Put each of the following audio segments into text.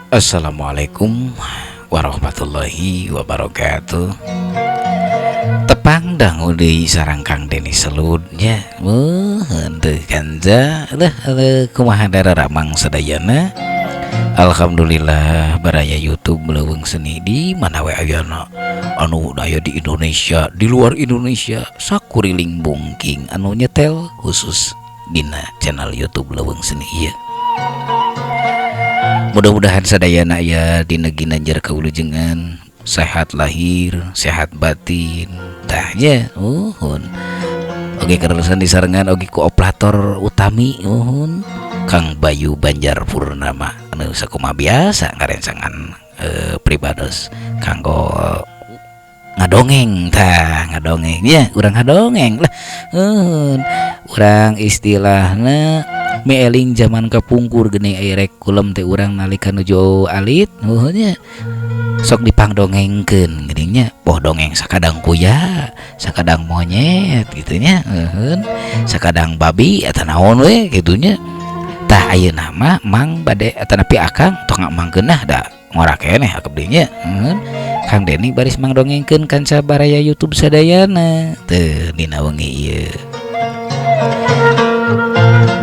Assalamualaikum warahmatullahi wabarakatuh. Tepang dangu deui sareng Kang Deni Selud nya. Henteu kanca leuh kumaha daramang sadayana. Alhamdulillah baraya YouTube leuweung seni di mana we ayana anu aya di Indonesia, di luar Indonesia, sakuriling bungking anu nyetel khusus dina channel YouTube Leuweung Seni ieu. Mudah-mudahan sadayana aya dina ginanjar kaulujengan, sehat lahir, sehat batin. Tah nya, uhun. Oge kareresan disarengan oge ku operator utami uhun Kang Bayu Banjar Purnama anu sakumaha biasa ngarencangan pribados kanggo ngadongeng tah ngadongeng nya urang ngadongeng lah uhun urang istilahna mieling zaman kapungkur geuning aya rek kulem teh urang nalika nuju alit uhun nya sok dipangdongengkeun geuning nya boh dongeng sakadang kuya sakadang monyet kitu nya uhun sakadang babi eta naon we kitu nya tah ayeuna mah mang bade eta nepi akang tong mangkeun nah da ngora keneh akep deui nya uhun Kang Deni baris mangdongengkeun kanca baraya YouTube sadayana teu dina wengi ieu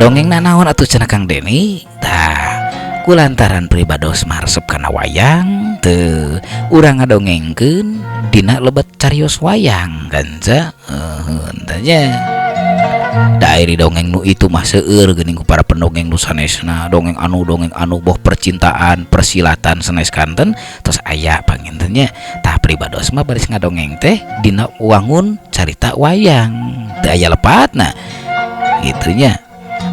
dongengna naon atuh cenah Kang Deni tah kulantaran pribados mah resep kana wayang teu urang ngadongengkeun dina lebet carios wayang kanca heuhun tah nya da ari dongeng nu itu mah seueur geuning ku para pendongeng nu sanesna dongeng anu boh percintaan persilatan sanes kanten tos aya panginten nya tah pribados mah baris ngadongeng teh dina wangun carita wayang teu aya lepatna kitu nya.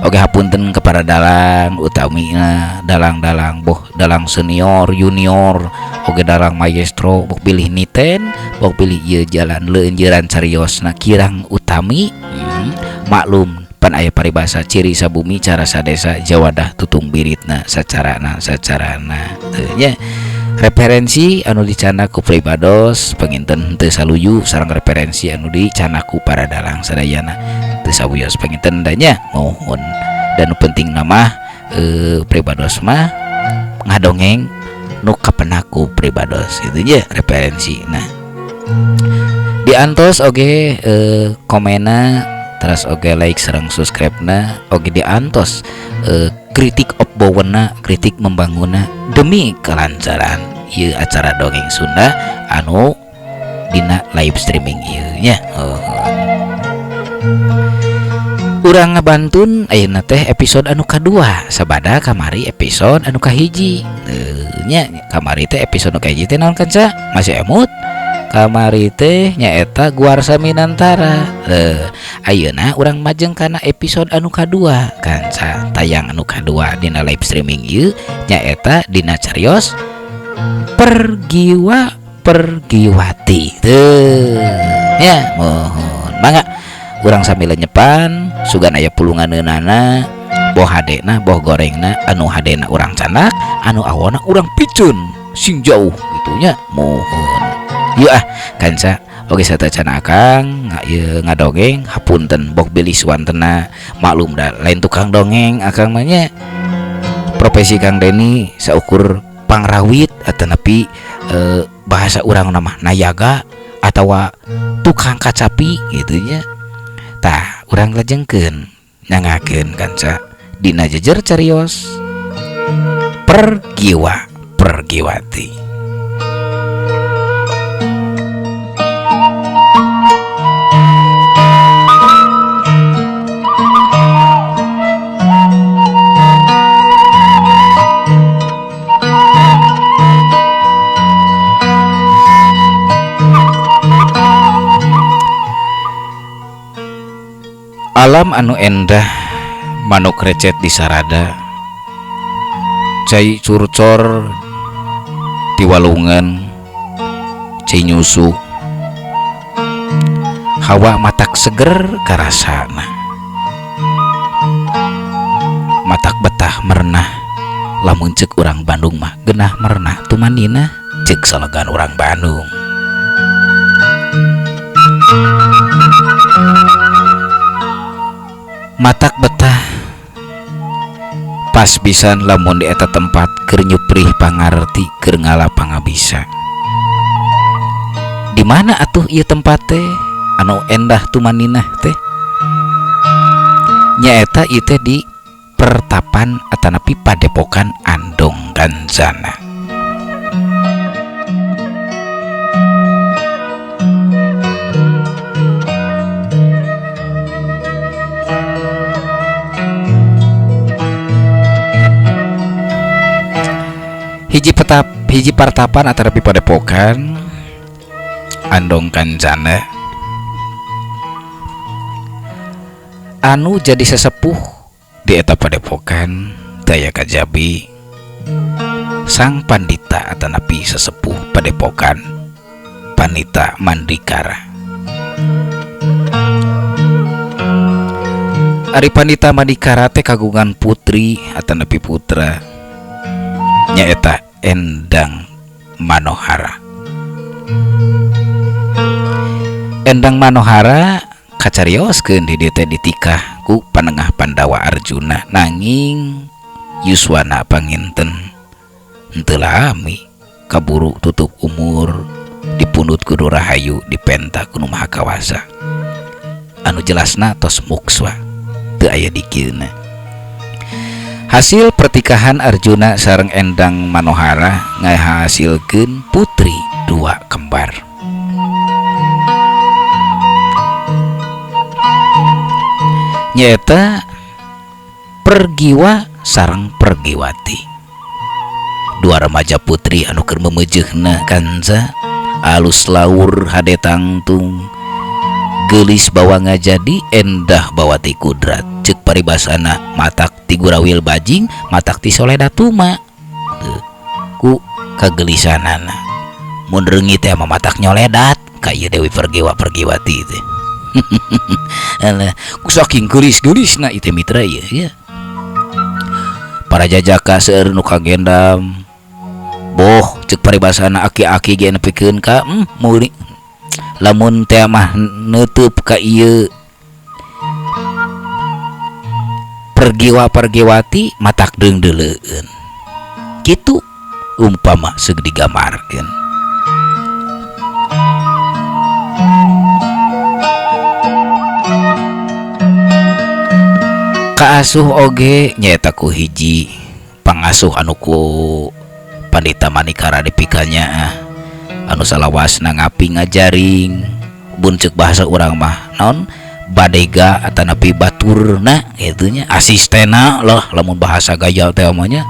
Oke hapunten kepada dalang utamina dalang-dalang boh dalang senior junior oge dalang maestro boh pilih niten boh pilih ieu jalan leunjeuran cariosna kirang utami maklum pan aya paribasa ciri sabumi cara sadesa jawadah tutung biritna sacarana sacarana teu nya referensi anu dicana ku pribados panginten teu saluyu sareng referensi anu dicana ku para dalang sadayana teu sawios panginten da nya mohon dan nu penting mah pribados mah ngadongeng nu kapenaku pribados kitu nya referensi. Nah diantos oge komena terus oge like sareng subscribe-na oge diantos kritik opbowena kritik membangunna demi kelancaran ieu acara dongeng Sunda anu dina live streaming ieu nya. Urang ngabantun ayeuna teh episode anu kadua sabada kamari episode anu kahiji nya kamari teh episode anu kahiji teh naon kanca masih emut kamari teh nyaeta Guarsa Minantara. Ayeuna urang majeng kana episode anu kadua kanca tayang anu kadua dina live streaming ieu nyaeta dina carios Pergiwa Pergiwati teu nya mohon mangga urang sambil nyepan sugan aya pulunganeunana boh hadena boh gorengna anu hadena urang candak anu awona urang picun sing jauh kitu nya mohon. Yuk ah kanca oge sateuacan akang ieu ngadongeng hapunten boh bilih suwantena maklum da lain tukang dongeng akang mah nya profesi Kang Deni saukur pangrawit atanapi bahasa urang mah nayaga atawa tukang kacapi kitu nya. Tah urang lajengkeun nyangakeun kanca dina jejer carios Pergiwa Pergiwati. Alam anu endah manuk recet di sarada cai curcor di walungan cai nyusu hawa matak seger karasana matak betah merenah lamun cek urang Bandung mah genah merenah tumanina cek salegan urang Bandung. Matak betah Pas pisan lamun di eta tempat keur nyuprih pangarti keur ngala pangabisa. Di mana atuh ieu tempat teh anu endah tumaninah teh? Nyaeta ieu teh di pertapan atanapi padepokan Andong Kancana. Hiji pertapan atanapi padepokan Andong Kancana anu jadi sesepuh di eta padepokan daya kajabi sang pandita atanapi sesepuh padepokan Panita Mandikara. Ari Pandita Mandikara teh kagungan putri atanapi putra nyaeta Endang Manohara. Endang Manohara kacarioskeun di dieu teh ditikah ku panengah Pandawa Arjuna, nanging yuswana panginten henteu lami kaburu tutup umur dipundhut ku Rahayu dipenta ku Nu Maha Kawasa. Anu jelasna tos mukswa teu aya dikieuna. Hasil pertikahan Arjuna sareng Endang Manohara ngahasilkeun putri dua kembar. Nyaeta Pergiwa sareng Pergiwati. Dua remaja putri anu keur memejehna kanca, alus laur hade tangtung, geulis bawa ngajadi, endah bawa ti kudrat. Ceuk paribasana matak ti gurawil bajing, matak ti soleda tuma. Ku kagelisanana. Mun reungit teh mah matak nyoledat ka ieu Dewi Pergiwa Pergiwati teh. Alah, ku saking geulis-geulisna ieu teh mitra ieu ya. Para jajaka seueur nu kagendam. Boh ceuk paribasana aki-aki ge nepikeun ka murid. Lamun teh mah neutup ka ieu Pergiwa Pergiwati matak deungdeuleueun. Kitu umpama seug digambarkeun. Kaasuh oge nyaeta ku hiji pangasuh anu ku Pandita Manikara dipikanya anu salawasna ngapi ngajaring bun ceuk bahasa urang mah naon badega atanapi baturna kitu nya asistena lah lamun bahasa gaya teh mah nya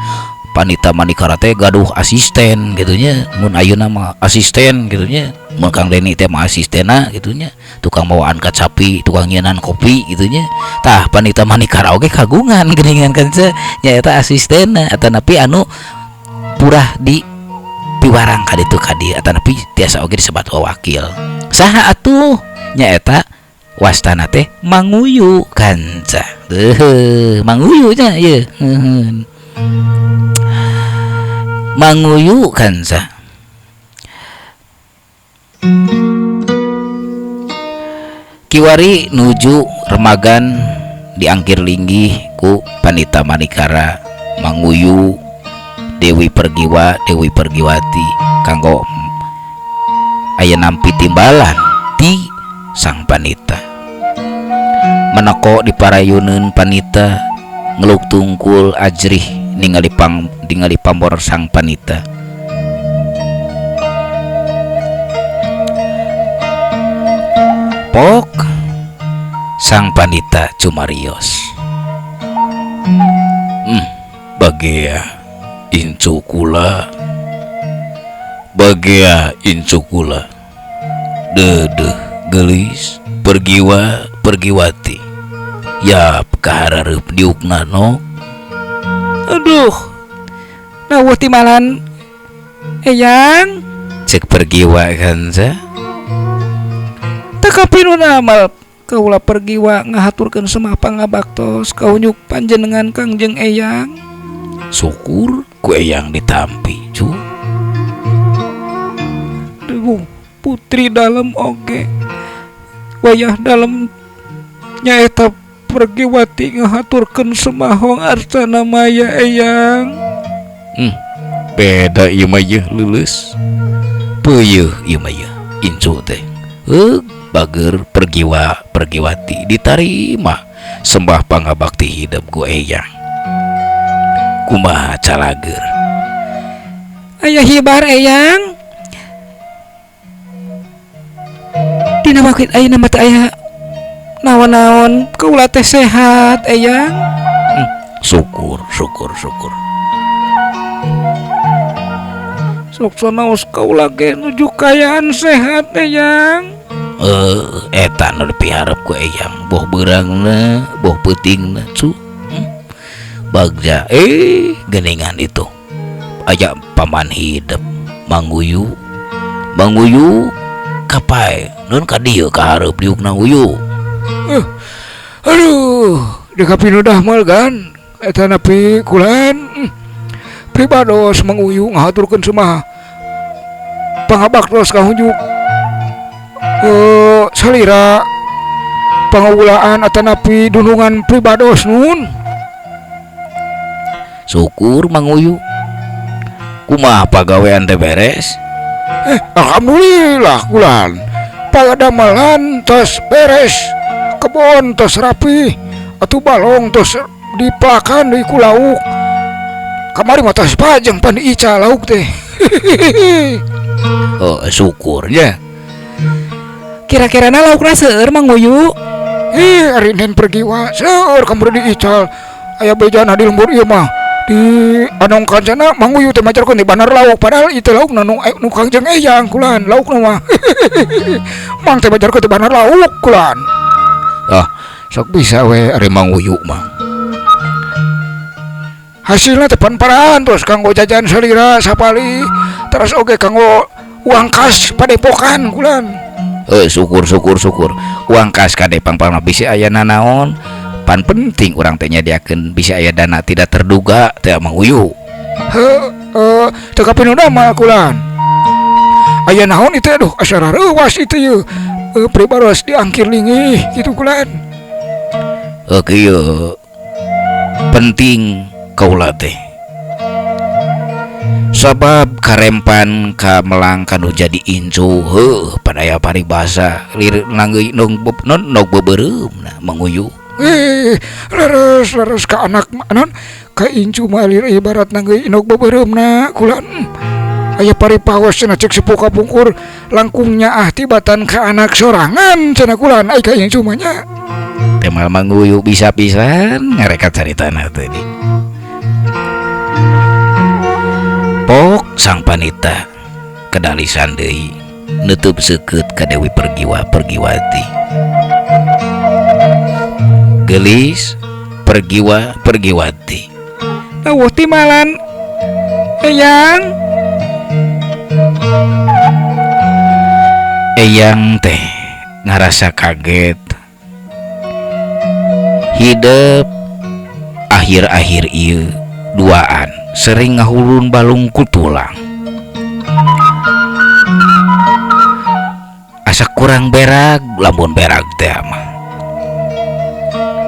Pandita Manikara teh gaduh asisten kitu nya mun ayeuna mah asisten kitu nya mun Kang Deni teh mah asistena kitu nya tukang mawaan kacapi tukang nyienan kopi kitu nya tah Pandita Manikara oge kagungan geuningan kan nyaeta asistena atanapi anu purah di piwarang ka ditu ka dieu atanapi tiasa oge disebat wakil saha atuh nyaeta wastana teh Manguyu kanca heuh Manguyu nya ieu Manguyu kanca. Kiwari nuju remagan diangkir linggih ku Pandita Manikara Manguyu Dewi Pergiwa Dewi Pergiwati kanggo aya nampi timbalan ti sang panita. Meneko di parayuneun panita ngeluk tungkul ajrih ningali pamor sang panita. Pok sang panita cumarios. Bagea incu kula, bagea incu kula, dedeh gelis Pergiwa Pergiwati yap kaharareup diukna no. Aduh, nawuh timalan eyang cek Pergiwa kanca. Teu amal kaula Pergiwa ngahaturkeun semah pangabaktos kaunyuk panjenengan Kangjeng Eyang. Syukur ku eyang ditampi cu. Duh, putri dalem oge wayah dalem nyaeta Pergiwati ngahaturkeun semahong artana maya Eyang. Beda ieu mah yeuh leuleus. Peuyeih ieu mah yeuh incu teh. Heug bager Pergiwa Pergiwati ditarima sembah pangabakti hidup ku Eyang. Kumaha calager? Aya hibar Eyang. Dina waktu ayeuna mah teu aya naon-naon, kaula teh sehat Eyang. Syukur syukur syukur. Sok sanaos kaula ge nuju kaayaan sehat Eyang. Eta nu dipiharep ku Eyang, boh beurangna, boh peutingna cu. Bagja geningan itu. Aya paman hidup Manguyu. Manguyu kapae nun ka dieu ka hareup diukna uyu. Aduh, di kapinudah mal gan eta napi kulan. Pribados Manguyu ngahaturkeun sumah pangabaktos ka hunjuk. Salira pangawulaan atanapi dunungan pribados nun. Syukur Manguyu. Kumaha pagawean teh beres? Alhamdulillah kulan. Pagadamelan tos beres, kebon tos rapi, atuh balong tos dipelakan deui ku lauk. Kamari mah tos pajeng pan ica lauk teh. Oh, syukurnya. Kira-kirana laukna seueur Manguyu? Ih, ari Nen Pergiwa seueur kamari diical. Aya bejana di lembur ieu mah. Di anong kancana Manguyu teh macarkeun di bandar lauk, padahal ieu laukna nu Kangjeng Eyang kulan laukna mah. Mang teh macarkeun di bandar lauk kulan. Ah, sok bisa we ari Manguyu mah. Hasilna teh pan-paraan terus kanggo jajan salira sapali, terus oge kanggo uang kas padepokan kulan. Syukur syukur syukur. Uang kas ka depang-pang bisi aya nanaon. Pan penting urang teh nyadiakeun bisi aya dana tidak terduga teh Manguyu. Heuh, teu kapinudah mah kulan. Aya naon itu aduh asa rareuwas itu yeuh. Pribados diangkir lingih kitu kulan. Kieu penting kaula teh. Sabab karempan ka melang kanu jadi incu heuh pada aya paribasa lir nanggeui nong non nog beubeureup na Manguyu. Leres leres ka anak non ka incu mah lir ibarat nanggeui nog beubeureup kulan. Aya paripaos cenah cek sepuh kapungkur langkungnya ah tibatan ka anak sorangan cenah kulan ai ka incu mah nya. Teh mah Manguyu bisa pisan ngarekat caritana tadi. Pok sang panita kedalisan deui nutup seukeut ka Dewi Pergiwa Pergiwati. Gelis Pergiwa Pergiwati. Tawuh timalan Eyang. Eyang teh ngarasa kaget. Hidup akhir-akhir ieu duaan sering ngahulun balung ku tulang. Asa kurang berag lamun berag teh mah.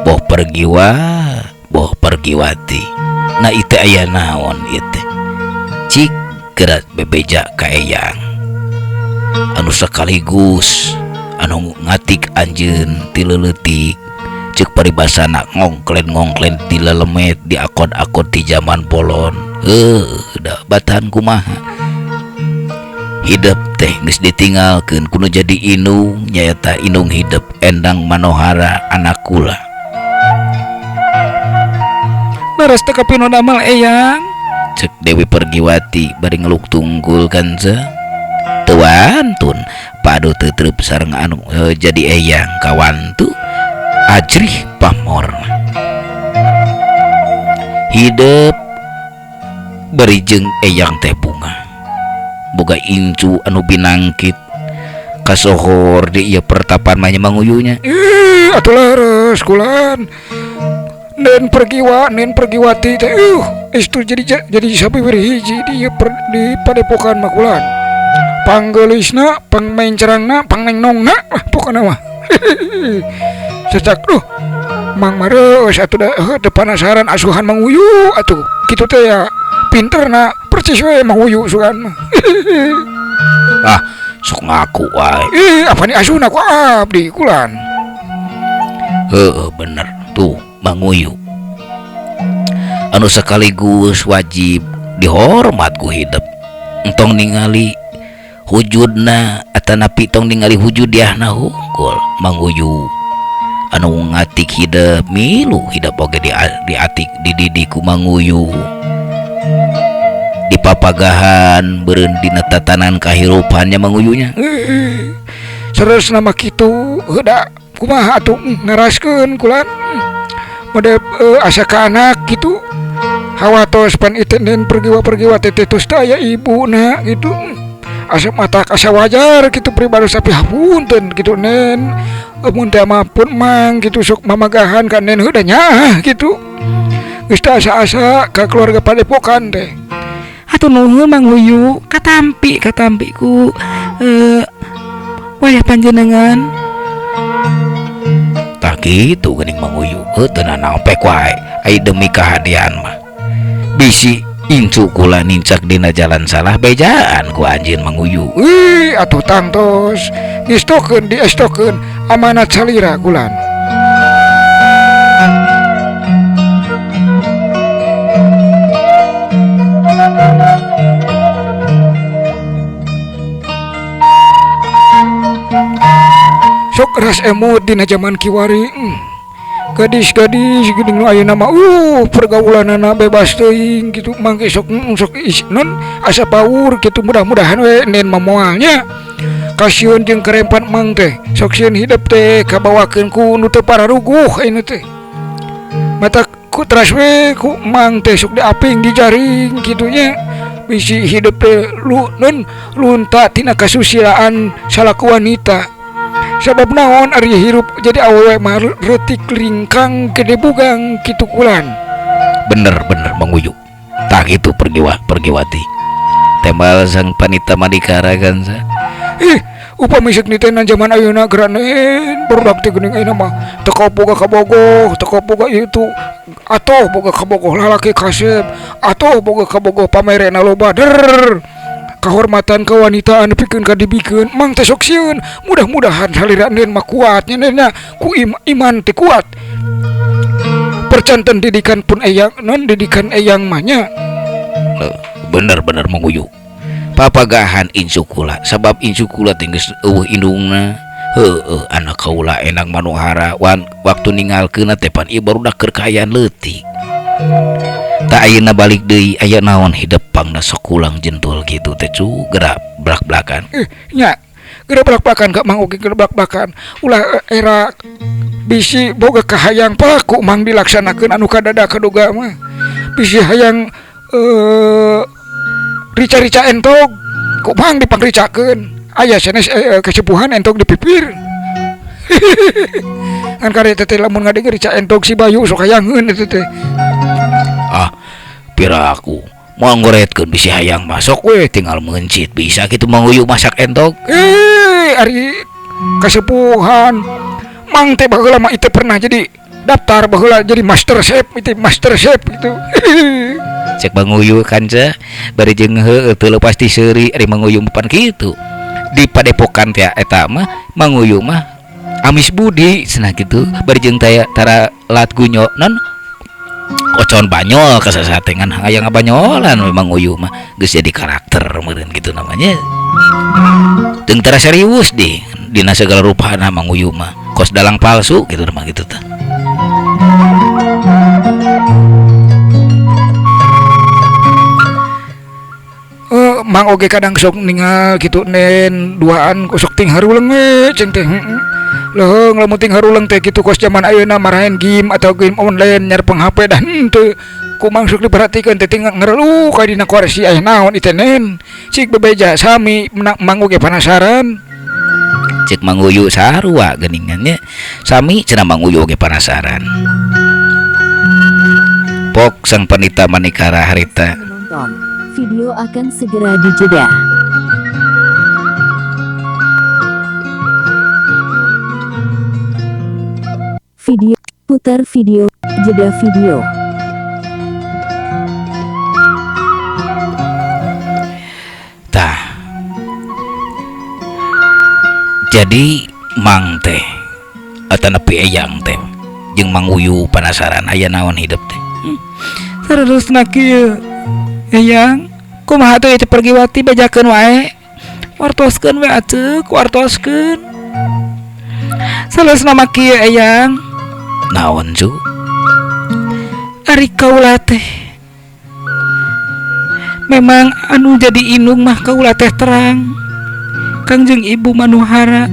Boh Pergiwa, boh Pergiwati. Nah itu aya naon ieu teh. Cik gerak bebeja ka Eyang. Anu sekaligus anu ngatik anjeun ti leuletik. Cek paribasana ngongklen-ngongklen ti lelemet di akod-akod ti zaman polon. Da batahan kumaha. Hidup teh geus ditinggalkeun kudu jadi inung nyaeta inung hidup Endang Manohara anak kula. Leres teh kapino damel Eyang. Cek Dewi Pergiwati bari ngeluk tunggul kan se. Teu wantun padu teu treup sareng anu jadi Eyang kawantu. Ajrih pamor. Hidup beri jeung Eyang teh bunga. Boga incu anu binangkit kasohor di ieu pertapan mah nya Manguyunya. Ih, atuh leres kulan. Nen Pergiwa, Nen Pergiwati teh itu jadi sabiwir hiji di di padepokan mah kulan. Panggeulisna, pangmencerangna, pangnengnongna lah pokona mah. Cecak duh Mang Mareus atuh da heuh teu panasaran asuhan Mang Uyu atuh kitu teh ya pinterna percis we Mang Uyu sugan mah. Ah sok ngaku wae. Ih apa ni asuhna ku abdi kulan. Heueuh bener tuh Mang Uyu. Anu sekaligus wajib dihormat ku hidup. Entong ningali wujudna atanapi tong ningali wujudiahna hungkul Mang Uyu. Anu ngatik hidup milu hidup oge diatik dididik ku Mang Uyu. Dipapagahan beureun dina tatanan kahirupannya Mang Uyunya. Serius nama kitu heuda kumaha atuh ngaraskeun kulan. Model asa ka anak kitu. Hawatos pan itenen pergiwa-pergiwa teh tos teh aya ibuna gitu. Asa mata asa wajar kitu pribados tapi hapunten kitu nen. Mun teh mah pun mang kitu sok mamagahan ka nen heuda nyaah kitu. Geus teh asa-asa ka keluarga padepokan teh. Atuh nuhun Mang Uyu, katampi katampi ku wayah panjenengan. Tah kitu geuning Mang Uyu, heuh teu nanaon pek wae ai demi kahadean mah. Bisi incu kula nincak dina jalan salah bejaan ku anjeun Mang Uyu. Wih atuh tangtos ngistokeun diestokeun amanat salira kulan. Sok ras emut dina jaman kiwari. Gadis-gadis geuning nu ayeuna mah pergaulanana bebas teuing kitu mangke sok sok non asa paur kitu mudah-mudahan we nen mamoalnya. Kasieun jeung kerempan mang teh sok sieun hidup teh kabawakeun ku nu teu pararuguh ayeuna teh. Mata ku teras we ku mang teh sok diaping dijaring kitu nya. Bisi hidup teh lu non lunta tina kasusilaan salaku wanita. Sabab naon ari hirup jadi awewe mah reutik lingkang gede bugang kitu kulan. Bener-bener Mang Uyu. Tah kitu pergiwati. Tembal sang panita madikara kan sa. Ih, upami seuk nitenan jaman ayeuna geranen barudak teh geuning ayeuna mah teu boga kabogoh, teu boga itu atoh boga kabogoh lalaki kasep, atoh boga kabogoh pamerena loba der. Kehormatan kewanitaan pikeun ka dibikeun mang teh sok sieun mudah-mudahan salira nen mah kuat nya nen ku iman teh kuat percanten didikan pun eyang non didikan eyang mah nya. Bener-bener Mang Uyu papagahan incu kula sabab incu kula teh geus eueuh indungna heueuh anak kaula enak manuhara wan waktu ningalkeunna teh pan ieu barudak keur kaayaan leutik. Tak ayeuna balik deui aya naon hidup pangna sok kulang jentul kitu teh cu gerak blak-blakan. Nya gerak blak-blakan ka Mang oge gerak blak-blakan ulah era bisi boga kahayang paku Mang dilaksanakeun anu kadada kaduga mah bisi hayang rica-rica entog ku Mang dipangricakeun aya sanes kesepuhan entog di pipir. Kan kare teh lamun ngadenge rica entog si Bayu sok hayangeun eta teh. Ah, pira aku mau ngoretkeun bisi hayang masuk we tinggal meuncit bisa kitu Mang Uyu masak entog. Ari kasepuhan Mang teh baheula mah itu pernah jadi daftar baheula jadi master chef itu master chef itu. Cek Mang Uyu kanca bari jeung heueuh teu leupas ti seuri ari Mang Uyu pan kitu. Di padepokan teh eta mah Mang Uyu mah amis budi cenah kitu bari jeung tara lat gunyo non ocon banyol kasasatengan hayang ngabanyolan Mang Uyu mah geus jadi karakter meureun kitu namanya. Teu tara serius deh dina segala rupana Mang Uyu mah kos dalang palsu kitu mah kitu tah. Mang oge kadang sok ningal kitu nen duaan sok ting haruleng we ceng teh. Leuheung lamun ting haruleng teh kitu kos jaman ayeuna maraen game atau game online nyarpeng HP dah henteu. Ku Mang sok diperhatikeun teh ting ngerelu ka dina kursi aya naon ieu teh nen. Cik bebeja sami Mang oge panasaran. Cek Mang Uyu sarua geuningan nya. Sami cenah Mang Uyu oge panasaran. Pok sang panita manikara harita. Video akan segera dijeda. Video. Putar video. Jeda video. Tah, jadi mang teh atanapi eyang teh jeung Mang Uyu penasaran aya naon hidup teh. Saleresna kieu eyang, kumaha teh ieu pergiwati bejakeun wae, wartoskeun we aceuk, wartoskeun. Saleresna mah kieu eyang. Naon cu? Ari kaula teh memang anu jadi indung mah kaula teh terang Kangjeng Ibu Manuhara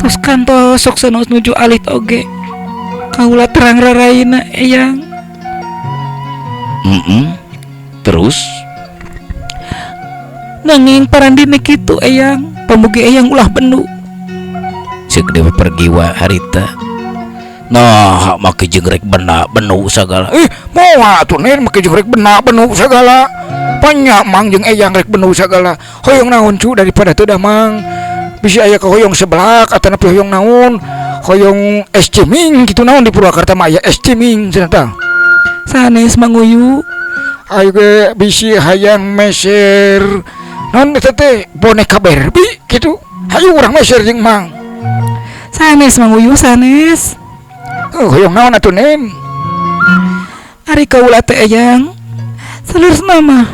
tos kantos sok sanos nuju alit oge kaula terang raraina eyang. Terus nanging parandine kitu eyang, pamugi eyang ulah bendu. Ceuk Dewi Pergiwa harita. Nah, make jeung rek bena benu sagala. Moal atuh nen make jeung rek bena benu sagala. Panya mang jeung eyang rek benu sagala. Hoyong naon cu daripada teu damang. Bisi aya kahoyong seblak atanapi hoyong naon, hoyong es ciming kitu naon di Purwakarta mah aya es ciming cenah tah. Sanes Mang Uyu. Ayo ge bisi hayang meser naon eta teh boneka Barbie kitu. Hayu urang meser jeung mang. Sanes Mang Uyu sanes. Hoyong naon atuh nen? Ari kaula teh eyang saleresna mah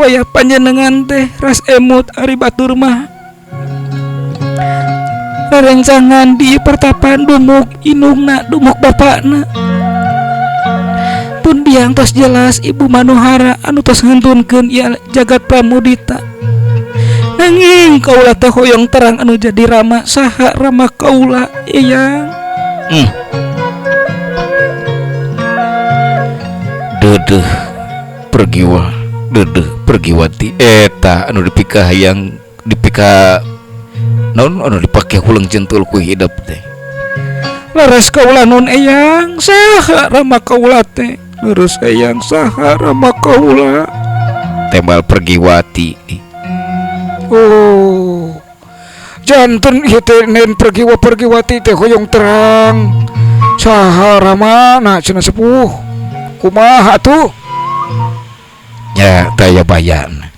wayah panjenengan teh ras emut ari batur mah rerencangan di pertapan dumuk indungna dumuk bapakna pun biang tos jelas Ibu Manuhara anu tos ngentunkeun ieu jagat pramudita. Nanging kaula teh hoyong terang anu jadi rama saha rama kaula eyang. Dedeh pergiwa, dedeh pergiwati eta anu dipika hayang dipika naon anu dipake huleng centul ku hidup teh. Leres kaula nun eyang saha rama kaula teh. Leres eyang saha rama kaula. Tembal pergiwati. Oh, janten ieu teh nen pergiwa pergiwati teh hoyong terang saha ramana cenah sepuh. Kumaha atuh? Nya taya bayan.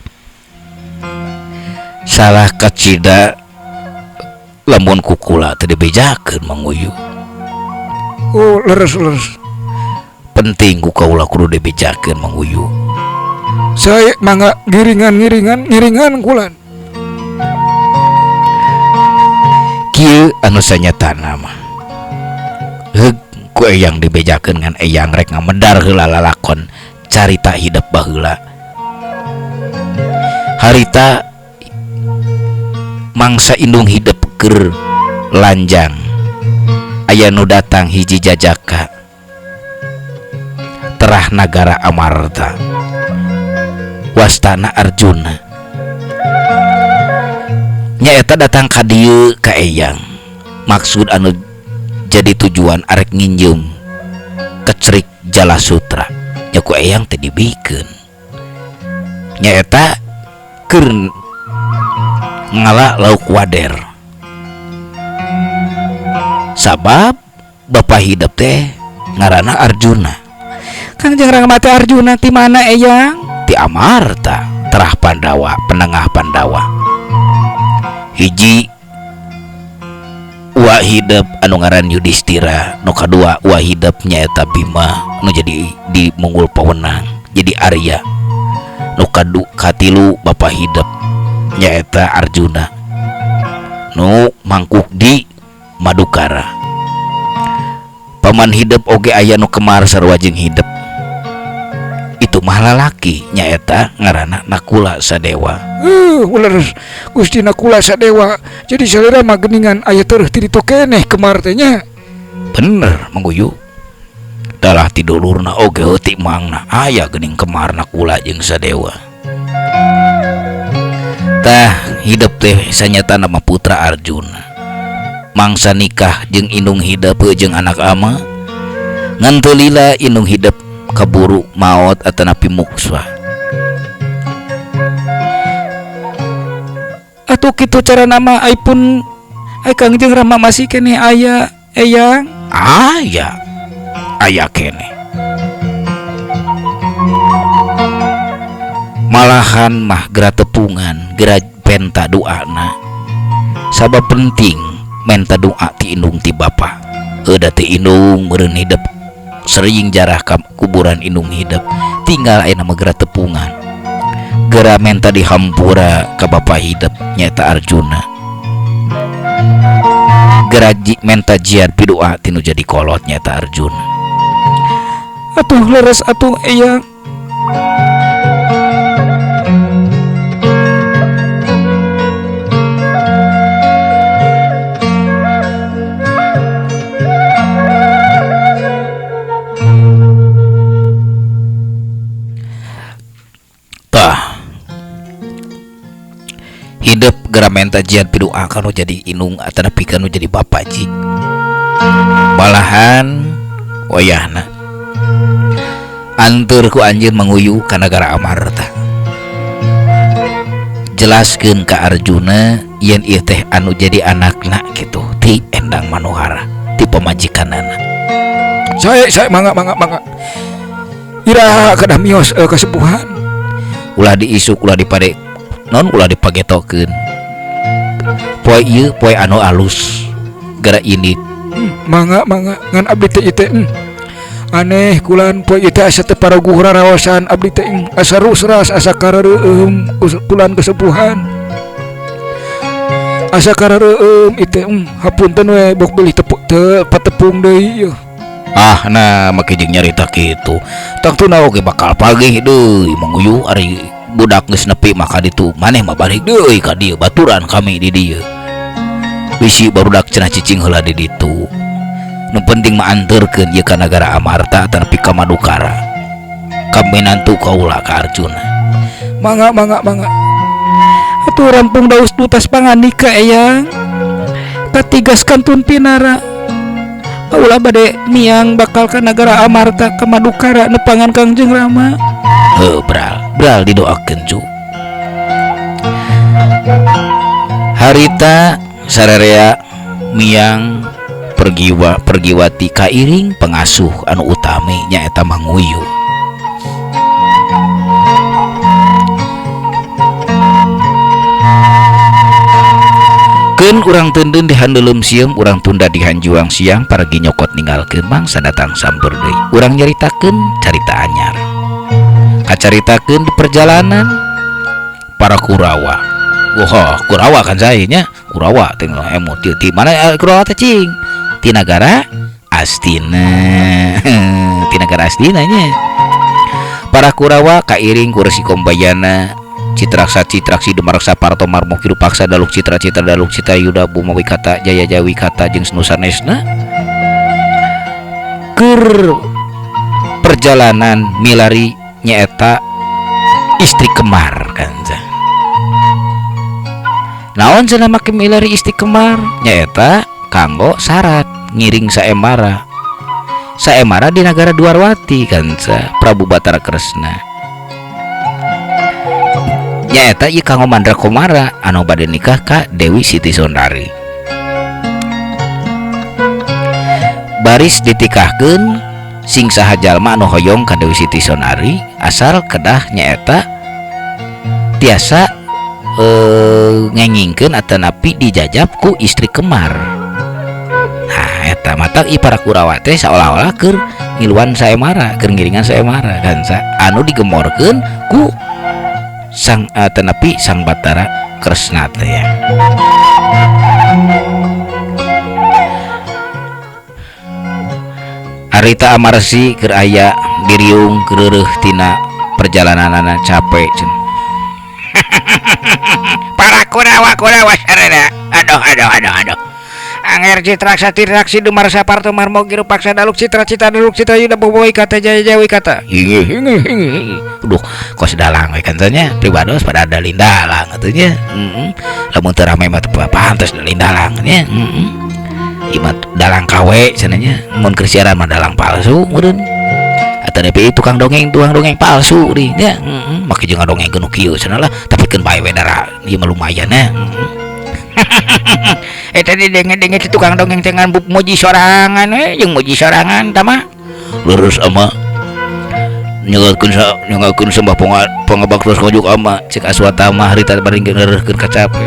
Salah kacida lamun kukula teh dibejakeun Mang Uyu. Oh, leres leres. Penting ku kaula kudu dibejakeun Mang Uyu. Saya mangga ngiringan-ngiringan ngiringan kulan. Kieu anu sanyatana mah. Heug ku eyang dibejakeun ngan eyang rek ngamedar heula lalakon carita hidup baheula. Harita mangsa indung hidup keur lanjang. Aya nu datang hiji jajaka terah nagara Amarta wastana Arjuna. Nyaeta datang ka dieu ka eyang. Maksud anu jadi tujuan arek nginjeum kecerik Jala Sutra. Nya ku eyang teh dibikeun. Nyaeta keur ngala lauk wader. Sabab bapa hidup teh ngaranna Arjuna. Kangjeng Rama teh Arjuna ti mana eyang? Ti Amarta, terah Pandawa, penengah Pandawa. Hiji wa hidup anu ngaran Yudhistira, nu kadua wa hidup nyaeta Bima nu jadi di Munggul Pawenang, jadi Arya. Nu katilu bapa hidup nyaeta Arjuna nu mangkuk di Madukara. Paman hidup oge aya nu kemar sarua jeung hidup. Itu mah lalaki nyaeta ngaranna Nakula Sadewa. Ular Gusti Nakula Sadewa. Jadi salira mah geuningan aya tereuh ti ditu keneh kemar teh nya. Bener Mang Uyu. Dalah ti dulurna oge heuti mangna aya geuning kemar Nakula jeung Sadewa. Tah hidup teh sanyatana mah putra Arjuna. Mangsa nikah jeung indung hidup jeung anak ama. Ngan teu lila indung hidup kaburu maot atanapi muksa. Atuh kitu cara nama aipun Ai Kangjeng Rama masih keneh aya eyang? Aya. Aya keneh. Malahan mah gera tepungan, gera penta doana. Sabab penting menta doa ti indung ti bapa. Heuda ti indung meureun hidep sering jarah ka kuburan indung hidep, tinggal ayeuna mah gera tepungan. Gera menta dihampura ka bapa hidep nyaeta Arjuna. Gera menta jiat pidoa tinu jadi kolot nyaeta Arjuna. Atuh leres atuh eyang. Tah hidup gera menta jiat pidoa kanu jadi inung atanapi kanu jadi bapa ji. Malahan wayahna antur ku anjeun manguyu ka nagara Amarta. Jelaskeun ka Arjuna yen ieu teh anu jadi anakna kitu ti Endang Manohara ti pamajikanana. Sae mangga mangga mangga. Iraha kadah mios kasepuhan. Ulah diisuk ulah dipade non ulah dipagetokeun. Poe ieu poe anu alus gara ini. Mangga mangga ngan abdi teh ieu teh aneh kulan poe ieu teh asa teu paraguh raraosan abdi teh asa rusras asa karareueum kulan kesepuhan. Asa karareueum ieu teh hapunten we bok bilih teu patepung deui ieu. Ah nah make jeung nyarita kitu. Tangtuna oge bakal pagih deui manguyu ari budak geus nepi mah ka ditu maneh mah balik deui ka dieu baturan kami di dieu. Bisi barudak cenah cicing heula di ditu. Nu penting mah anterkeun ieu ka nagara Amarta tapi ka Madukara. Ka minantu kaula ka Arjuna. Mangga mangga mangga. Atuh rampung daus dutas panganika eyang. Katigas kantun pinara. Kaula bade miang bakal ka nagara Amarta ka Madukara nepangan Kangjeng Rama. Heuh bral, bral didoakeun cu. Harita sararea miang pergiwa pergiwati kairing pengasuh anu utami nyaeta Manguyu. Keun urang teundeun di handeuleum sieum, urang tunda di hanjuang siang, paragi nyokot ninggalkeun mangsa datang samper deui. Urang nyaritakeun carita anyar. Kacaritakeun di perjalanan para Kurawa. Wah, Kurawa kan saya nya, Kurawa teh emot ti mana Kurawa teh cing? Ti nagara Astina. Ti nagara Astina nya. Para Kurawa kairing ku Resi Kombayana, Citraksa Citraksi Dumaraksa Parto Marmo Kirupaksa Daluk Citra Citra Daluk Cita Yuda Buma Wikata Jaya Jaya Wikata jeung sanesna keur perjalanan milari nyaeta istri Kemar kan. Naon cenah make milari istri Kemar nyaeta kanggo syarat ngiring Saemara. Saemara di nagara Dwarwati kan Prabu Batara Kresna. Nyaeta ieu kanggo Mandra Komara anu bade nikah ka Dewi Siti Sondari. Baris ditikahkeun sing saha jalma anu hoyong ka Dewi Siti Sondari asal kedah nyaeta tiasa ngengingkeun atanapi dijajab ku istri Kemar. Nah eta matak ieu para Kurawa teh saolah-olah keur ngiluan Saemara, keur ngiringan Saemara kan anu digemorkeun ku sang atanapi sang Batara Kresna teh ya. Harita Amarsi keur aya diriung keureuh tina perjalananana capek cenah. Para Kurawa Kurawa sarana. Aduh aduh aduh aduh. Anger Citraksa Citraksi Dumarsa Parto Marmo Girupaksa Daluk Citra Citra Daluk Citra Yuda Bobo Wikata Jaya Jaya Wikata. Duh, kos dalang we kan nya pribados pada dalin dalang atuh nya. Heeh. Lamun teu rame mah teu pantes dalin dalang nya. Heeh. Ieu mah dalang kawe cenah nya. Mun keur siaran mah dalang palsu meureun. Atanapi tukang dongeng palsu deui nya. Heeh. Make jeung ngadongengkeun nu kieu cenah lah, tapi keun bae we dara ieu mah lumayan nya. Eta didenge-denge si tukang dongeng teh ngan muji sorangan we jeung muji sorangan tah mah. Leres ama nyengakeun sa nyengakeun sembah pangabaktos ka ama cek Aswatama harita bari ngeureuhkeun kacape.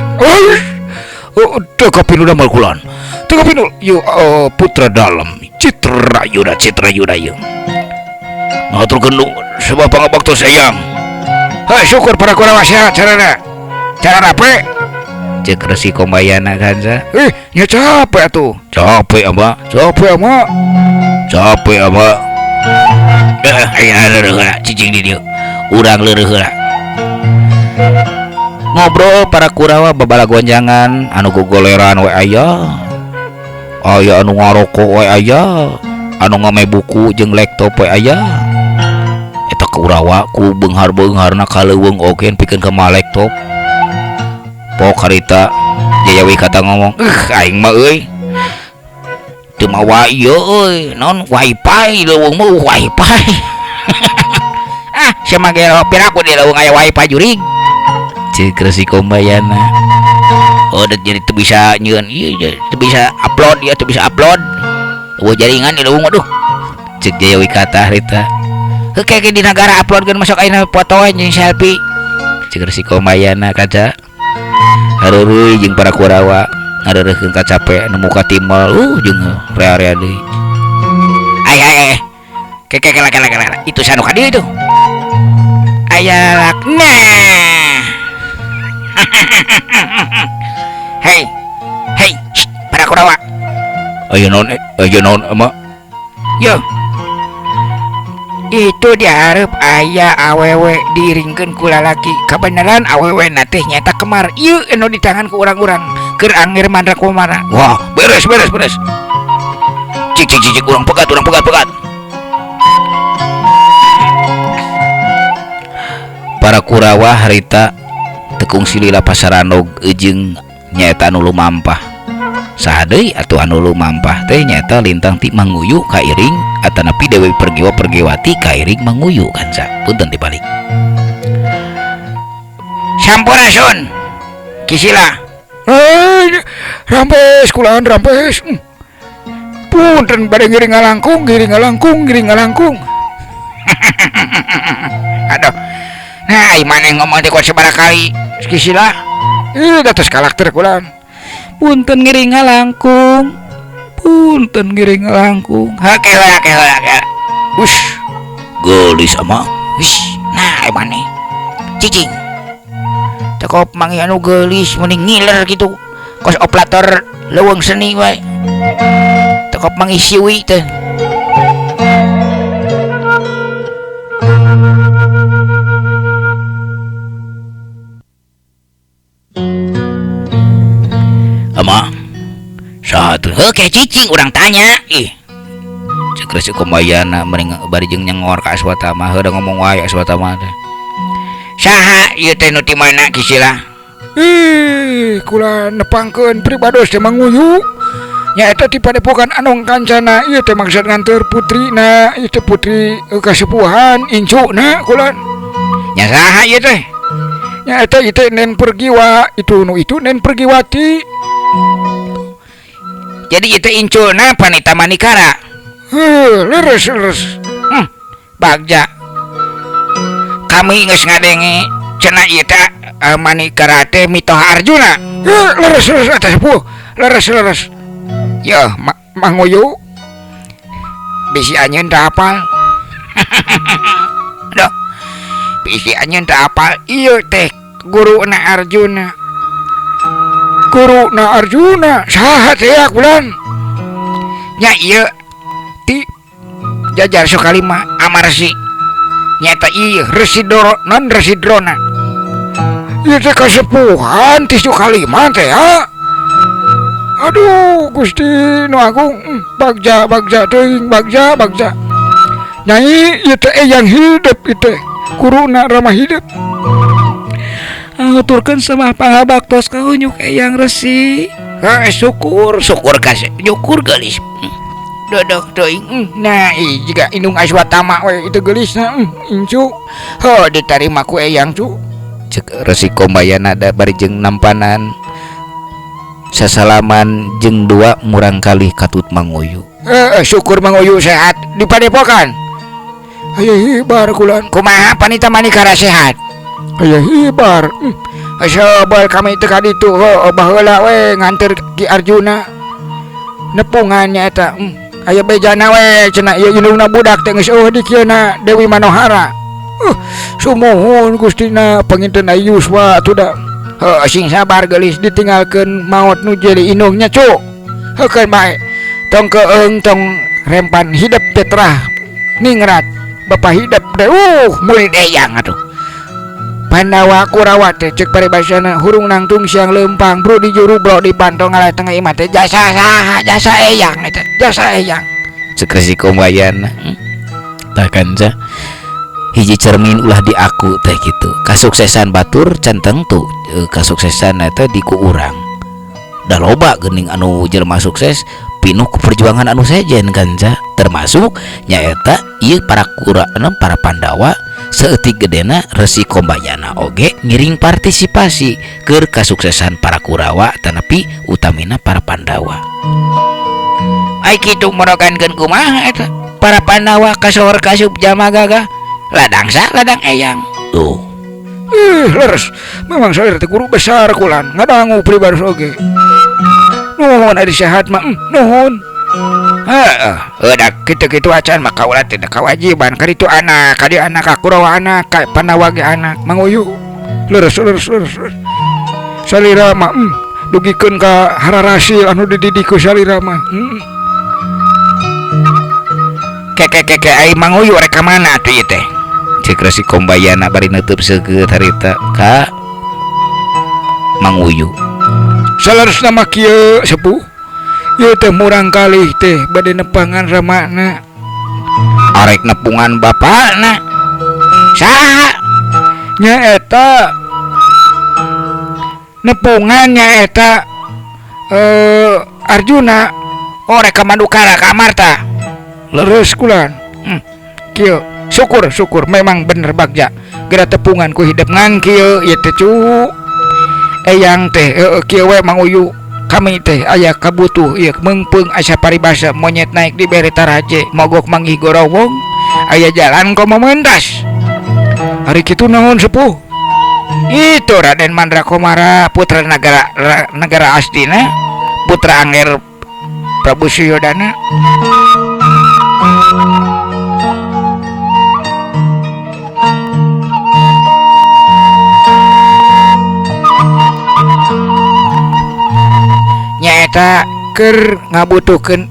Oh, teu kapinul damal kulan. Teu kapinul ieu putra dalem Citra Yuda Citra Yuda ieu. Ngaturkeun sembah pangabaktos eyang. Hei syukur para Kurawa sehat sarana. Cara rape? Cek Resi Kombayana kanca. Nya capek atuh. Capek ama, capek ama. Capek ama. Aya leureun heula cicing di dieu. Urang leureun heula. Ngobrol para Kurawa babala gonjangan anu gogoleran we aya. Aya anu ngarokok we aya. Anu ngame buku jeung laptop we aya. Eta Kurawa ku beunghar-beungharna kaleuweung oge pikeun ka laptop. Pok harita Jayawi kata ngomong, aing mah euy. Teu mawa ieu euy, naon wifi leuweung mah wifi. Ah, sia mah ge piraku di leuweung aya wifi jurig. Ceuk Resi Kombayana. Oh, jadi teu bisa nyieun ieu, teu bisa upload ieu, teu bisa upload. Eueuh jaringan di leuweung aduh. Ceuk Jayawi kata harita. Heuh ke di nagara uploadkeun masuk ayeuna foto jeung selfie. Ceuk Resi Kombayana kaca. Haruruy jeung para Kurawa ngareureurkeun kacape nemu ka timel jeung rea-rea deui. Ay ay ay. Ke ke kela kela kela. Itu sanu ka dieu itu. Aya nah. Hei. Hei, para Kurawa. Aya naon aya naon ama? Yo. Itu dihareup aya awewe diiringkeun ku lalaki. Kabeneran awewe na teh nyaeta kemar. Ieu anu di tangan ku urang-urang keur angger mandra kumara. Wah, beres beres beres. Cik cik cik urang pegat urang pegat pegat. Para Kurawa harita tekung silila pasaranog jeung nyaeta anu lumampah. Saha deui atuh anu lumampah teh nyaeta lintang ti Manguyu kairing atanapi Dewi Pergiwa Pergiwati kairing Manguyu kanca. Punten dibalik. Sampurasun. Kisila. Rampes kulaan rampes. Punten bade ngiring ngalangkung, ngiring ngalangkung, ngiring ngalangkung. Aduh. Nah, maneh ngomong teh kuat sabaraha kali Kisila. Ih, datos karakter kulaan. Punten ngiring ngalangkung. Punten ngiring ngalangkung. Hake heula ke heula ke. Ush. Geulis ama. Ush. Nah, maneh. Cicing. Tekop mangi anu geulis mending ngiler gitu. Kos operator leuweung seni wae. Tekop mangi siwi teh. Ama satu oke cicing urang tanya ih cek Resi Kombayana mending bari jeung nyengor ka Aswatama heuh ngomong wae Aswatama teh saha ieu teh nu ti mana Kisila Ih kula nepangkeun pribados teh Manguyu nyaeta ti padepokan Anong Kancana ieu teh maksud nganteur putrina ieu teh putri kasepuhan incuna kula nya saha ieu teh nyaeta ieu teh Nen Pergiwa itu nu itu Nen Pergiwati. Jadi itu incuna panita manikara. Heuh, leres leres. Bagja. Kami geus ngadenge cenah ieu teh manikara teh mitoha Arjuna. Heuh, leres leres eta sepuh. Leres leres. Yeuh, Manguyu bisi anjeun teu hafal. Aduh. Bisi anjeun teu hafal ieu teh guruna Arjuna. Guru na Arjuna saha teh ya kulan nya ieu ti jajar Sukalima Amarsi nyaeta ieu Resi Doro non Resi Drona ieu teh kasepuhan ti Sukalima teh ya. Aduh Gusti nu agung bagja bagja teuing bagja bagja nyai ieu teh eyang hidup ieu teh guruna Rama hidup. Ngaturkeun sama pangabaktos ka unyuk eyang resi. Heuh syukur syukur kasih syukur geulis. Dodok teuing. Nah ih jiga indung Aswatama we itu geulisna incu. Heuh ditarima ku eyang cu. Cek Resi Kombayana da bari jeung nampanan. Sasalaman jeung dua murangkalih katut Manguyu. Syukur Manguyu sehat di padepokan. Aya hibar kulan. Kumaha panita manikara sehat? Aya hibar. Sabar kami teh ka ditu heuh baheula we nganter Ki Arjuna. Nepungan nya eta. Aya bejana we cenah ieu indungna budak teh geus eueuh di kieu na Dewi Manohara. Sumuhun Gustina panginten yuswa atuh da. Heuh sing sabar geulis ditinggalkeun maot nu jadi indungnya cu. Heukeun bae. Tong keung tong rempan hidep teh terah ningrat. Bapa hidep teh murid eyang atuh. Pandawa Kurawa teh ceuk paribasana hurung nangtung siang leumpang bro di juru bro di pantong ngalah tengah imah teh jasa saha jasa eyang eta jasa eyang. Ceuk Resi Kumbayana. Tah kanca hiji cermin ulah diaku teh kitu. Kasuksesan batur can tengtu kasuksesan eta di ku urang. Da loba geuning anu jelema sukses pinuh ku perjuangan anu sejen kanca termasuk nyaeta ieu para kura para Pandawa saeutik gedena Resi Kumbayana oge ngiring partisipasi keur kasuksesan para Kurawa tanapi utamina para Pandawa. Ai kitu morogankeun kumaha eta para Pandawa kasohor kasup jalma gagah ladang sa ladang eyang tuh. Ih leres memang saya teh guru besar kulan ngadangu pribados oge. Nuhun ari sehat mah nuhun. Heeh, udah kitu-kitu acan mah kaula teh kewajiban ka ditu anak, ka dieu anak, ka Kurawa anak, ka Pandawa ge anak, Manguyu. Leres leres leres. Salira mah dugikeun ka hararasil anu dididik ku salira mah. Keke ai Manguyu rek ka mana atuh ieu teh? Ceuk Resi Kumbayana bari neuteub seukeut harita ka Manguyu. Saleresna mah kieu sepuh. Ieu teh murangkalih teh bade nepangan ramana. Arek nepungan bapana. Saha? Nyaeta nepungan nyaeta Arjuna. Oh rek ka Madukara ka Amarta. Leres kulan. Kieu syukur syukur memang bener bagja. Geura tepungan ku hidep ngan kieu ieu teh cu. Eyang teh kieu we Manguyu. Kami teh aya kabutuh ieu meungpeung asa paribasa monyet naik di bere taraje mogok manggih gorowong aya jalan komo mentas. Ari kitu naon sepuh? Itu Raden Mandra Komara putra negara negara Astina putra Angger Prabu Suyodana. Nyaeta keur ngabutuhkeun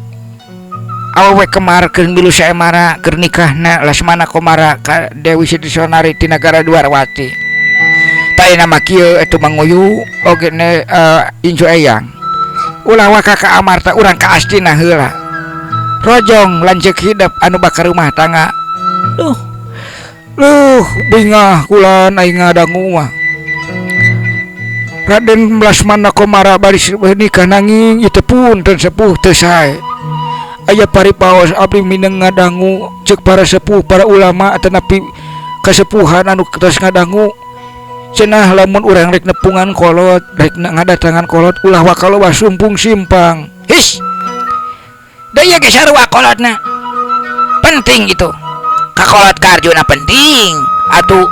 awewe kemar keur milu saemara keur nikahna Lasmana Komara ka Dewi Siti Sonari ti nagara Dwarwati. Tah ayeuna mah kieu atuh Manguyu oge ne incu eyang. Ulah waka ka Amarta urang ka Astina heula. Rojong lanceuk hidep anu bakal rumah tangga. Duh. Luh bingah kulan aing ngadangu mah. Raden Lasmana Komara baris nikah nanging ieu teh punten sepuh teu sae. Aya paripaos abdi mineng ngadangu ceuk para sepuh para ulama atanapi kasepuhan anu tos ngadangu cenah lamun urang rek nepungan kolot rek ngadatangan kolot ulah waka loba sumpung simpang. His. Da ieu ge sarua kolotna. Penting itu. Ka kolot ka Arjuna penting atuh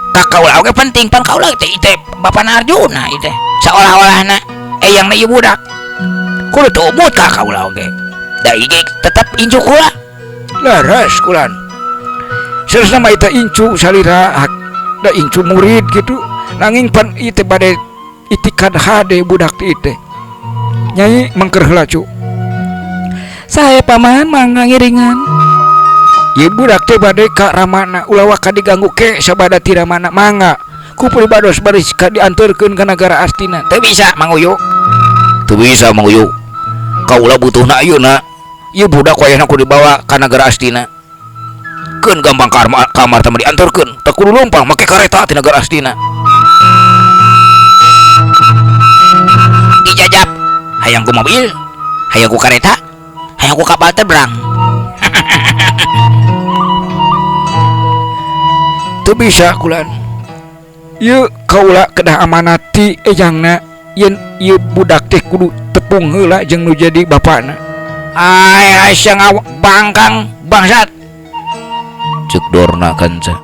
ka kaula oge penting pan kaula teh ieu teh bapana Arjuna ieu teh saolah-olahna eyangna ieu budak. Kudu teu umut ka kaula oge. Da ieu ge tetep incu kula. Leres kulan. Saleresna mah eta incu salira da incu murid kitu nanging pan ieu teh bade itikad hade budak teh ieu teh. Nyai mangker heula cu. Sae paman mangga ngiringan. Ieu budak teh bade ka ramana ulah waka diganggu ke sabada ti ramana mangga. Ku pribados baris ka dianterkeun ka nagara Astina. Teu bisa Manguyu. Teu bisa Manguyu. Kaula butuhna ayeuna. Ieu budak wayahna kudu dibawa ka nagara Astina. Keun gampang ka Amarta mah dianterkeun. Teu kudu leumpang make kareta ti nagara Astina. Dijajab hayang ku mobil, hayang ku kareta, hayang ku kapal terbang. Teu bisa kulan. Ieu kaula kedah amanat ti eyangna yen ieu budak teh kudu tepung heula jeung nu jadi bapana. Ai sia bangkang bangsat. Cek Dorna kanca.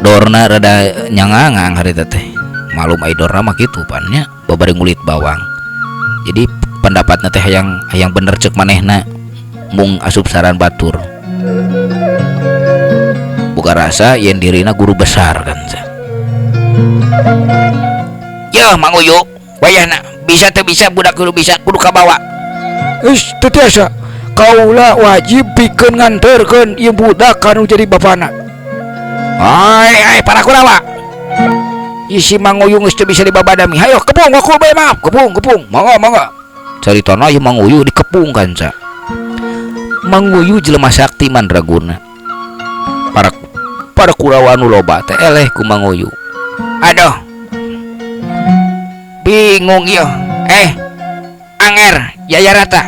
Dorna rada nyangangang harita teh. Malum ai Dorna mah kitu pan nya babari ngulit bawang. Jadi pendapatna teh hayang bener cek manehna mung asup saran batur. Buka rasa yen dirina guru besar kan. Yeuh Mang Uyu, wayahna bisa teu bisa budak kudu bisa kudu kabawa. Geus teu tiasa. Kaula wajib pikeun nganterkeun ieu budak kanu jadi bapana. Ai ai para Kurawa. Isi Mang Uyu geus teu bisa dibabadami. Hayo kepung aku bae maaf, kepung kepung. Mangga mangga. Caritana ieu Mang Uyu dikepung kanca. Mang Uyu jelema sakti mandraguna. Para Kurawa anu loba teh eleh ku Mang Uyu. Aduh. Bingung ieu. Anger Jayarata.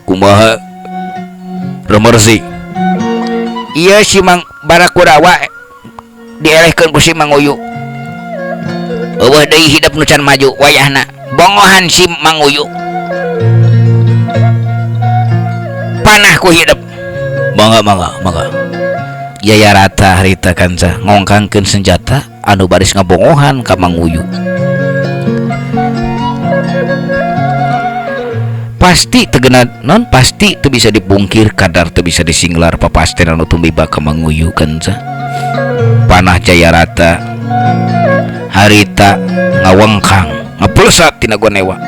Kumaha Remersi? Ieu si Mang bara Kurawa dielehkeun ku si Mang Uyu. Eueuh deui hidup nu can maju wayahna. Bongohan si Mang Uyu. Panah ku hidup. Mangga mangga mangga. Jayarata harita kanca ngongkangkeun senjata anu baris ngabongohan ka Mang Uyu. Pasti tegena non pasti teu bisa dipungkir kadar teu bisa disinglar papasten anu tumiba ka Mang Uyu kanca. Panah Jayarata harita ngawengkang ngaplesat tina gonewa.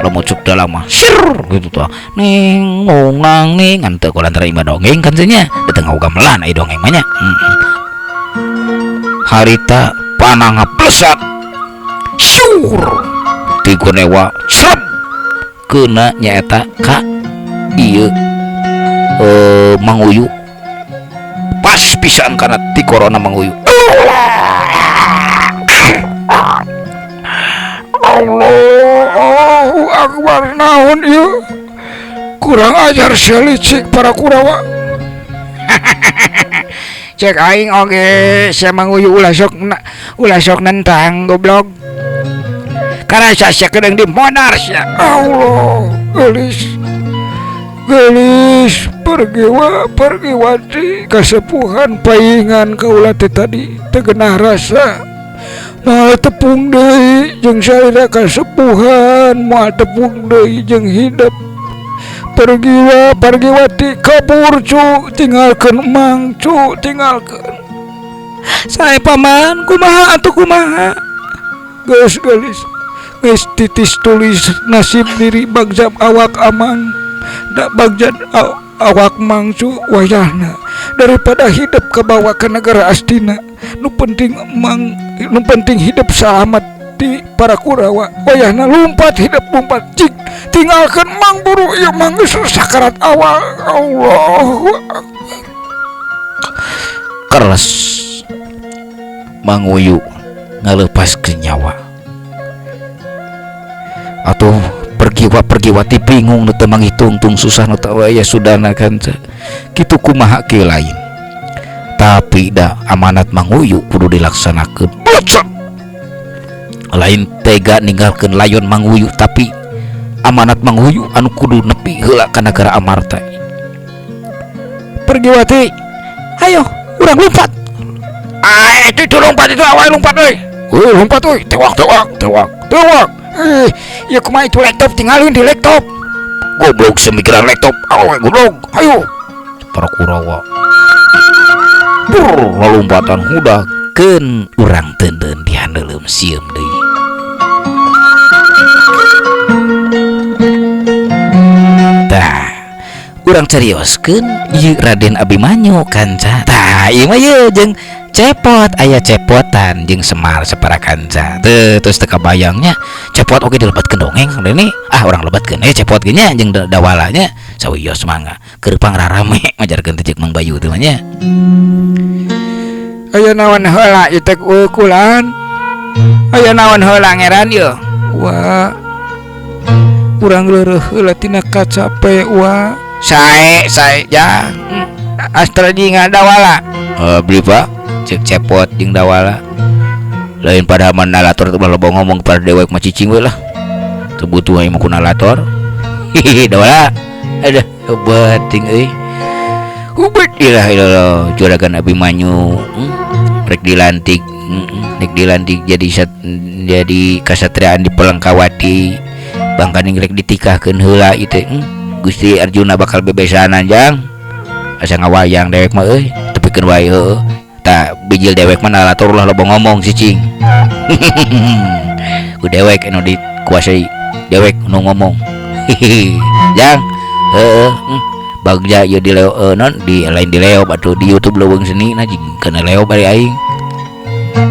Lamun cuk dalam mah sir gitu tuh. Ning ngongang ning ngan teu kulantaran imah dongeng kan nya dateng gamelan ai dongeng mah nya. Harita panah ngaplesat syur ti gonewa srep keuna nyaeta ka ieu Mang Uyu. Pas pisan kana ti corona Mang Uyu. Allahu Akbar naon ieu kurang ajar sia licik para Kurawa. Cek aing oge sia Mang Uyu ulah sok nentang goblok. Karasa sia kedeung di modar sia. Allah geulis geulis pergiwa pergiwati kasepuhan paingan kaula teh tadi teu genah rasa. Moal tepung deui jeung salira kasepuhan, moal tepung deui jeung hidup. Pergiwa pergiwati kabur cu, tinggalkeun Mang cu, tinggalkeun. Sae paman, kumaha atuh kumaha? Geus geulis, geus titis tulis nasib diri bagja awak amang. Da bagja awak Mang cu wayahna daripada hidup kabawa ka negara Astina. Nu penting Mang, nu penting hidup selamat di para Kurawa. Wayahna lompat hidup lompat cik tinggalkan Mang buru ieu Mang geus sakarat awal. Allahu Akbar. Keres Mang Uyu ngalepaskeun nyawa. Atuh pergiwa pergiwati bingung nu teu mangitungtung susah nu teu aya sudana kanca. Kitu kumaha kieu lain. Tapi da amanat Mang Uyu kudu dilaksanakeun. Bocot. Lain tega ninggalkeun layon Mang Uyu tapi amanat Mang Uyu anu kudu nepi heula ka nagara Amarta. Pergiwati, hayo urang lompat. Ah, itu lompat itu awal lompat euy. Heuh lompat euy, tewak tewak tewak tewak. Ya kumaha itu laptop tinggalin di laptop. Goblok semikiran laptop, awal goblok. Hayo. Para Kurawa. Pur lompatan huda keun urang teunteuan dihandeuleum sieum deui. Tah, urang carioskeun ieu Raden Abimanyu kanca. Tah, ieu mah ieu jeung cepot aya cepotan jeung Semar sapara kanca. Teu terus teu kabayangnya cepot oge dilebatkeun dongeng Kang Deni. Ah urang lebatkeun cepot ge nya jeung dawalanya sawios mangga. Keur pangrarame ngajarkeun teh jeung Mang Bayu teh mah nya. Aya naon heula ieu teh ukulan. Aya naon heula ngeran ieu. Wah. Urang leureuh heula tina kacape wa. Sae sae jang. Astra Jingga Dawala. Beli Pak, cek cepot jeung Dawala. Lain pada mah nalator teh loba ngomong pada dewek mah cicing we lah. Teu butuh aing mah ku nalator. Hihihi Dawala. Aduh, beuting euy. Hubet ilah ilallah juragan Abimanyu. Rek dilantik, rek dilantik jadi jadi kasatriaan di Pelengkawati. Bangkaning rek ditikahkeun heula ieu teh. Gusti Arjuna bakal bebesanan jang. Asa ngawayang dewek mah euy, tepikeun wae heueuh. Tah bijil dewek mah nalator ulah loba ngomong cicing. Ku dewek anu dikuasai, dewek nu ngomong. Jang, heueuh, bagja ieu di leo non di lain di leo atuh di YouTube leuweung seni na jeung kana leo bari aing.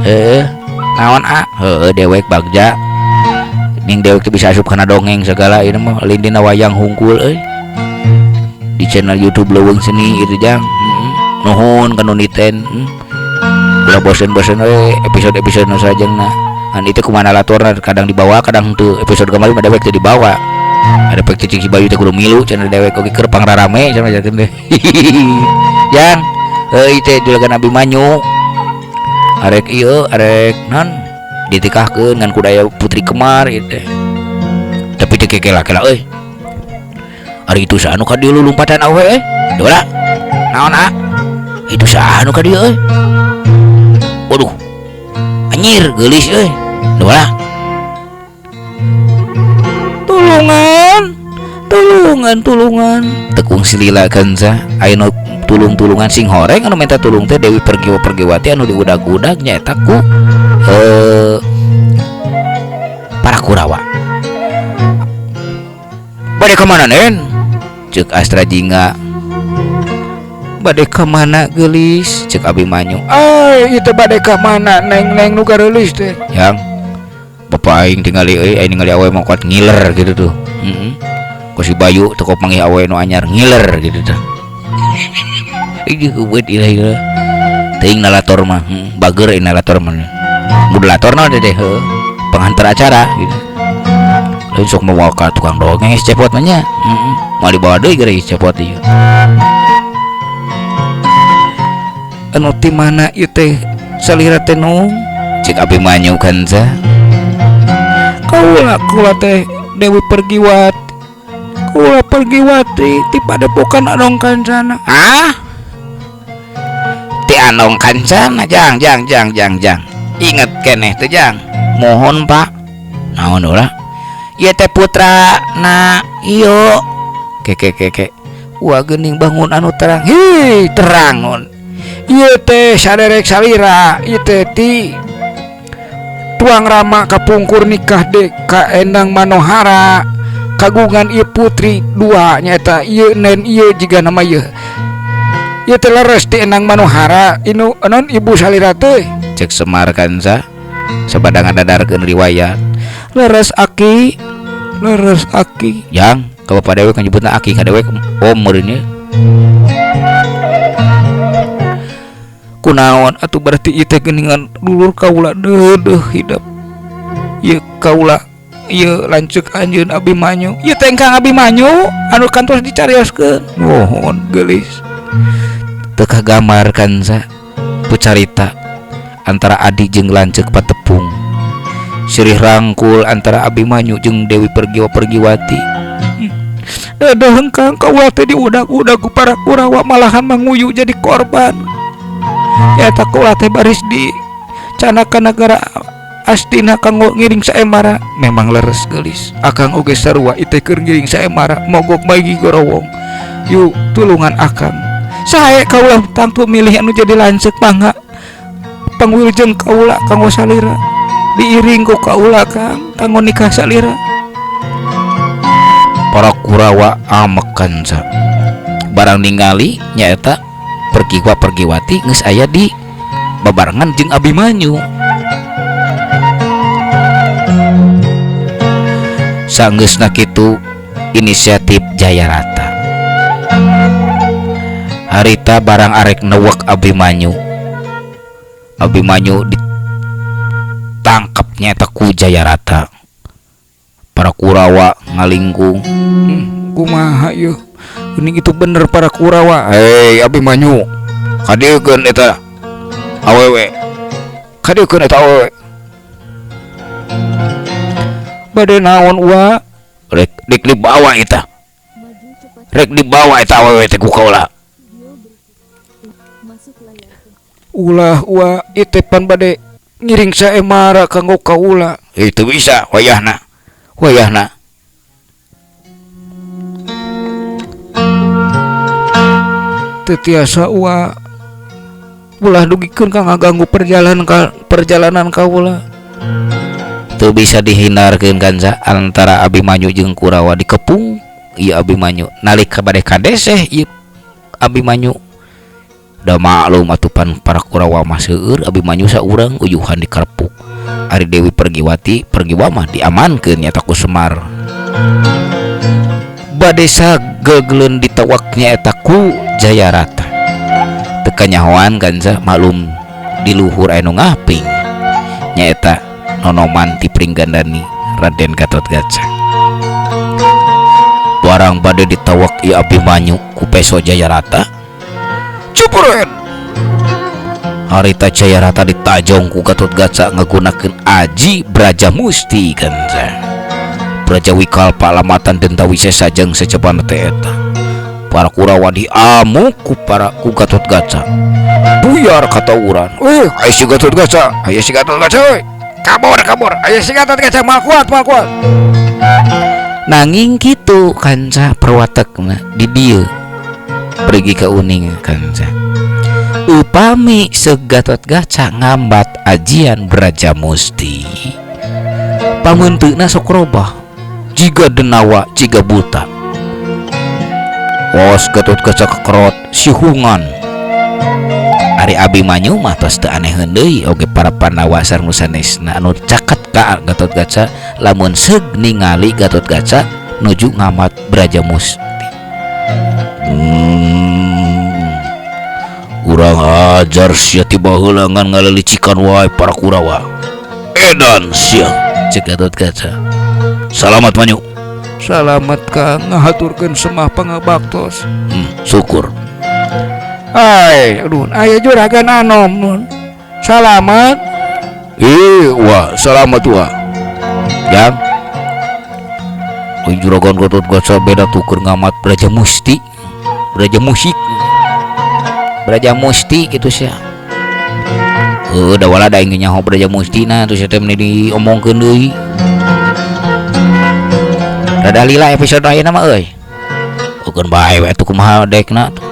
Heueuh, naon a? Heueuh dewek bagja. Ning dewek teh bisa asup kana dongeng segala ieu mah lain dina wayang hungkul euy. Di channel YouTube leuweung seni itu jang. Nuhun ka nu niten. Ulah bosen-bosen we episode-episode nu salajengna. Ngan itu kumaha nalatorna kadang dibawa kadang henteu. Episode kamari mah dewek teu dibawa. Ada pek cicing si Bayu teh kudu milu cenah dewek oge keur pangrarame cenah jatim teh. Jang, heuy teh juragan Abimanyu. Arek ieu arek non ditikahkeun ngan kudaya Putri Kemar ieu teh. Tapi teh kekela-kela euy. Ari itu saha nu ka dieu lulumpatan awe euy? Dora. Naon a? Itu saha nu ka dieu euy? Waduh. Anjir geulis euy. Dora. Tulungan. Tulungan, tulungan. Tekung silila kanza aya nu tulung-tulungan sing horeng anu minta tulung teh Dewi Pergiwa-Pergiwati anu diudag-udag nyaeta ku para Kurawa. Bade ka mana nen? Ceuk Astra Jingga. Bade ka mana geulis? Ceuk Abimanyu. Ai ieu teh bade ka mana neng-neng nu gareulis teh? Yang bapak aing tingali euy, aing ningali awewe mah kuat ngiler gitu tuh. Heeh. Ku si Bayu teu panggih awewe nu anyar ngiler gitu tuh. Ih heubeut ilah ilah. Teuing nalator mah, bager euy nalator mah. Moderator naon teh heueuh. Pengantar acara gitu. Lain sok mawa ka tukang dongeng si cepot mah nya. Heeh. Moal dibawa deui geura si cepot ieu. Anu ti mana ieu teh salira teh nu? Cek Abimanyu kanza. Kaula kaula teh Dewi Pergiwati. Kaula Pergiwati ti padepokan Anong Kancana. Ah? Ti Anong Kancana jang jang jang jang jang. Inget keneh teh jang. Mohon Pak. Naon ulah? Ieu teh putra na ieu. Keke keke. Wah geuning bangun anu terang. Hi, terang nun. Ieu teh saderek salira, ieu teh ti Tuang Rama kapungkur nikah de ka Endang Manohara. Kagungan ieu putri dua nyaeta ieu nen ieu jiga nama ieu. Ieu teh leres ti Endang Manohara inu non ibu salira teh. Cek Semar kanza sabada ngadadarkeun riwayat. Leres aki, leres aki. Jang, ka bapa dewek nyebutna aki ka dewek om meureun nya. Kunaon atuh berarti ieu teh geuningan dulur kaula deudeuh hidep. Ieu kaula ieu lanceuk anjeun Abimanyu. Ieu teh engkang Abimanyu anu kantos dicarioskeun. Nuhun geulis. Teu kagambar kanza pucarita antara adi jeung lanceuk patepung. Sirih rangkul antara Abimanyu jeung Dewi Pergiwa Pergiwati. Deudeuh engkang kaula teh diudag-udag ku para Kurawa malahan manguyu jadi korban. Eta kaula teh baris di canaka nagara Astina kanggo ngiring saemara. Memang leres geulis. Akang oge sarua ieu teh keur ngiring saemara mogok magi gorowong. Yuk tulungan akang. Sae kaula tangtu milih anu jadi lanceuk mangga. Pangwiljeng kaula kanggo salira. Diiring ku kaula kang kanggo nikah salira. Para Kurawa amek kanza. Barang ningali nyaeta Pergiwa Pergiwati geus aya di babarengan jeung Abimanyu. Sanggeusna kitu inisiatif Jayarata. Harita barang arek newek Abimanyu. Abimanyu ditangkap nyaeta ku Jayarata. Para Kurawa ngalingkung. Kumaha ieu? Geuning itu bener para Kurawa. Hei Abimanyu, kadieukeun eta awewe. Kadieukeun eta awewe. Bade naon Wa? Rek dik dibawa eta. Rek dibawa eta awewe teh ku kaula. Ulah Wa, ieu teh pan bade ngiring saemara kanggo kaula. Itu bisa wayahna. Wayahna. Teu tiasa Wa. Ulah dugikeun ka ngaganggu perjalanan kaula. Teu bisa dihindarkeun kanca antara Abimanyu jeung Kurawa dikepung ieu Abimanyu. Nalika bade kadeseh ieu Abimanyu. Da maklum atuh pan para Kurawa mah seueur Abimanyu saurang uyuhan dikerpuk. Ari Dewi Pergiwati Pergiwa mah diamankeun nyata ku Semar. Bade sagegeleun ditewak nyaeta ku Jayarata. Teu kanyahoan kanca maklum di luhur aya nu ngaping nyaeta Nonoman ti Pringgandani Raden Gatotkaca. Barang bade ditewak ieu Abimanyu ku peso Jayarata. Cupret. Harita Jayarata ditajong ku Gatotkaca ngagunakeun aji Braja Musti kanca. Braja Wikalpa lamatan denta wisesa jeung secebana teh eta. Para Kurawa diamuk ku para ku Gatotkaca. Buyar katawuran. Aya si Gatotkaca, aya si Gatotkaca euy. Kabur kabur, aya si Gatotkaca moal kuat, moal kuat. Nanging kitu kanca perwatekna di dieu. Pergi ka uning kanca. Upami seug Gatotkaca ngambat ajian Braja Musti. Pamunteuna sok robah jiga denawa jiga buta. Os Gatotkaca kekerot sihungan. Ari Abimanyu mah tos teu aneheun deui oge para Pandawa sareng nu sanesna anu caket ka Gatotkaca lamun seug ningali Gatotkaca nuju ngamat Braja Musti. Urang ajar sia ti baheula ngan ngalelicikan wae para Kurawa. Edan sia cek Gatotkaca. Salamat Manyu. Salamat Kang, ngahaturkeun semah pangabaktos. Syukur. Ai, aduh, aya juragan anom nun. Salamat. Wah, salamat wah. Jang. Juragan Gatotkaca beda tuker ngamat Braja Musti. Braja Musik. Braja Musti kitu sia. Heuh, da wala da aing nyaho Braja Musti na atuh sia teh meni diomongkeun deui. Rada lila episode ayeuna mah euy. Ukeun bae we atuh kumaha dekna tuh.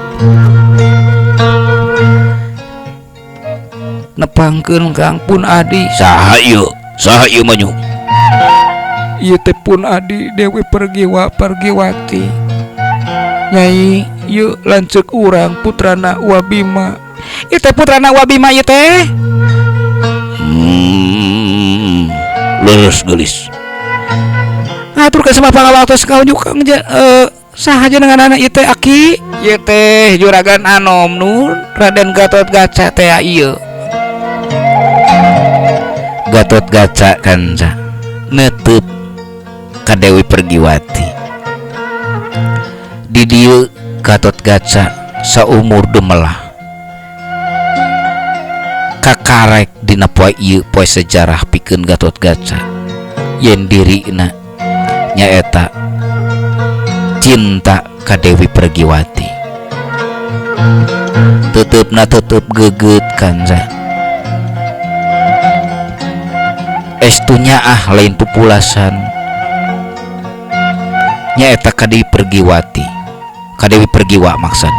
Nepangkeun Kang pun adi. Saha ieu? Saha ieu Manyu? Ieu teh pun adi Dewi Pergiwa Pergiwati. Nyai ieu lanceuk urang putrana Wabima. Ieu teh putrana Wabima ieu teh. Leres geulis. Ngaturkeun sama pangawaktos ka unjuk Kang saha jenengan anak ieu teh aki? Ieu teh juragan anom nun Raden Gatotkaca teh ieu. Gatotkaca kanca neuteub ka Dewi Pergiwati. Di dieu Gatotkaca saumur dumelah. Kakarek dina poe ieu poe sejarah pikeun Gatotkaca yen dirina nyaeta cinta ka Dewi Pergiwati. Teuteup-na tetep geget kanca. Estu nyaah lain pupulasan. Nyaeta ka Dewi Pergiwati. Ka Dewi Pergiwa maksud.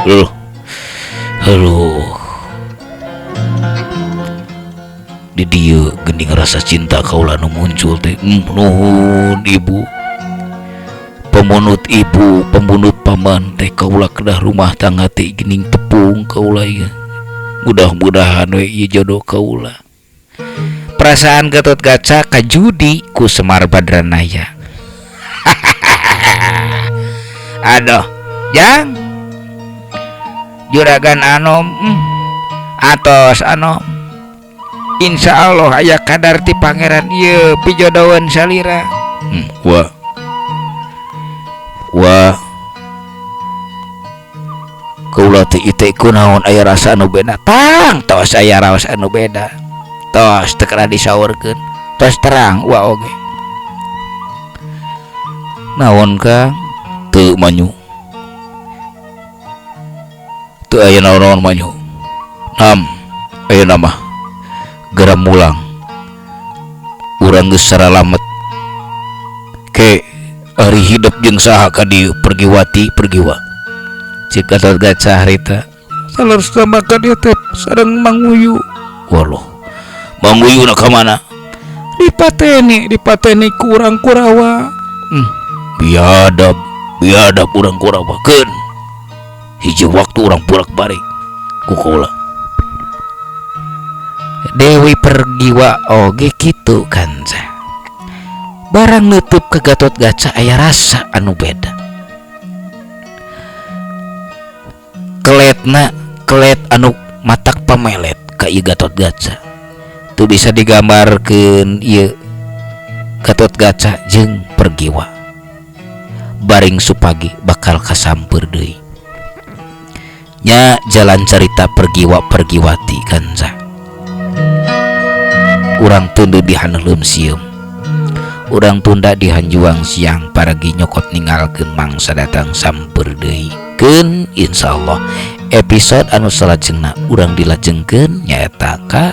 Aduh. Di dieu geuning rasa cinta kaula nu muncul teh. Nuhun ibu. Pemunut ibu, pemunut paman teh kaula kedah rumah tangga teh geuning tepung kaula ieu. Mudah-mudahan we ieu jodoh kaula. Perasaan Gatotkaca kajudi ku Semar Badranaya. Aduh, jang. Juragan anom atos anom. Insya Allah aya kadar ti pangeran ieu pijodoheun salira. Wa wa kaula teh ite kunaon aya rasa anu beda tang tos aya rasa anu beda tos teu kena disaurkeun tos terang wa oge naon Kang teu manyu teu aya naon-naon manyu nam ayeuna mah geura mulang urang geus saralamet ke ari hidup jeung saha ka dieu pergiwati pergiwa cik Gatot Kaca harita salarusna mah ka dieu teh sareng Manguyu waluh Manguyu na ka mana dipateni ku urang Kurawa biadab biadab urang Kurawa keun hiji waktu urang bolak-balik ku kaula Dewi Pergiwa oge kitu kanca barang nutup ke Gatot Kaca aya rasa anu beda keletna kelet anu matak pamelet ka ieu Gatot Kaca teu bisa digambarkeun ieu Gatot Kaca jeung Pergiwa baring supagi bakal kasampeur deui nya jalan cerita Pergiwa Pergiwati kanca urang tunda di haneuleum sieum urang tunda di hanjuang siang paragi nyokot ninggalkeun mangsa datang sampeur deui keun insyaallah episode anu salajengna urang dilajengkeun nyaeta ka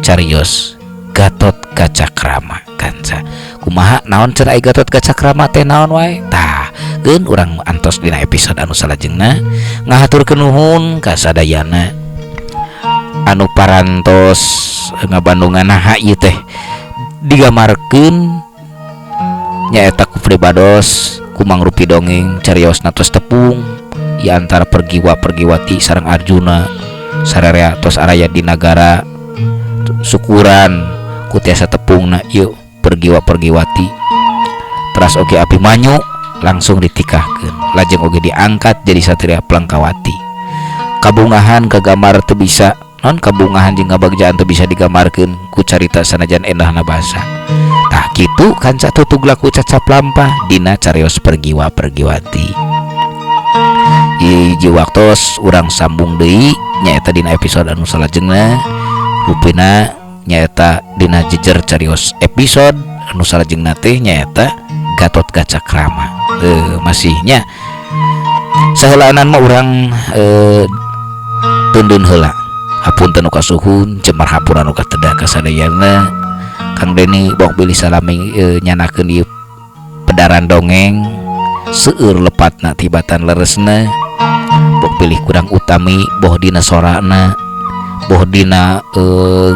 carios Gatot Kaca Krama kanca kumaha naon cenah Gatot Kaca Krama teh naon wae tah keun urang antos dina episode anu salajengna ngahaturkeun nuhun ka sadayana anu parantos ngabandungan naha ieu teh digamarkeun nyaeta ku pribados ku mangrupi dongeng cariosna tos tepung di antara Pergiwa Pergiwati sareng Arjuna sararea tos araya di nagara syukuran ku tiasa tepungna ieu Pergiwa Pergiwati teras oge Abimanyu langsung ditikahkeun lajeng oge diangkat jadi satria Plangkawati kabungahan kagambar teu bisa non kabungahan jeung kabagjaan teu bisa digambarkeun ku carita sanajan endahna basa tah kitu kanca tutug laku cacap lampah dina carios Pergiwa Pergiwati hiji waktos urang sambung deui nyaeta dina episode anu salajengna rupina nyaeta dina jejer carios episode anu salajengna teh nyaeta Gatot Kaca Krama masihnya saheulaanan mah urang tundun heula hapunten nu kasuhun jemar hampura nu kateda kasadayana Kang Deni bok bilih salami nyanakeun ieu pedaran dongeng seueur lepatna tibatan leresna bok pilih kurang utami boh dina sorana boh dina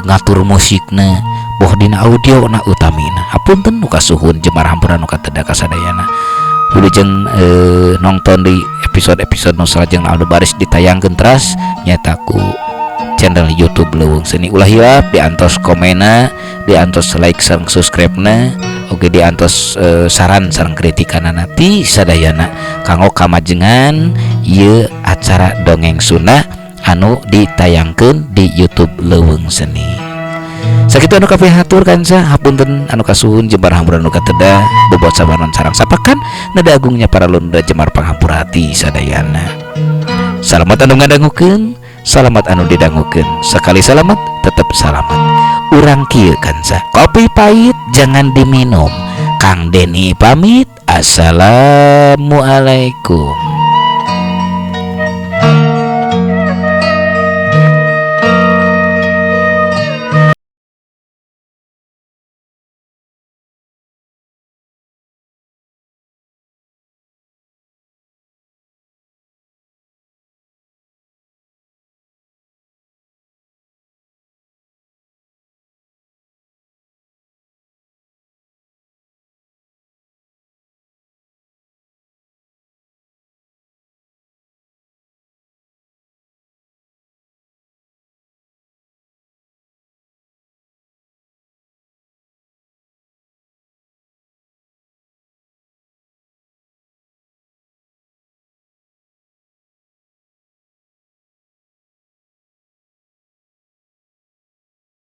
ngatur musikna boh dina audio na utamina hapunten nu kasuhun jemar hampura nu kateda kasadayana wilujeng nonton di episode-episode nu salajengna anu baris ditayangkeun teras nyaeta ku channel YouTube Leuweung Seni ulah hilap diantos komena diantos like sareng subscribe-na oge diantos saran sareng kritikanana ti sadayana kanggo kamajengan ieu acara dongeng Sunda anu ditayangkeun di YouTube Leuweung Seni. Sakitu anu kapihatur kanca hapunten anu kasuhun jembar hampura anu kateda bobot sabaran sarang sapakan nada agungnya para lunda jemar panghampura hati sadayana. Salamat anu ngadangukeun, salamat anu didangukeun. Sekali salamat tetep salamat. Urang kieu kanca, kopi pahit jangan diminum. Kang Deni pamit. Assalamualaikum.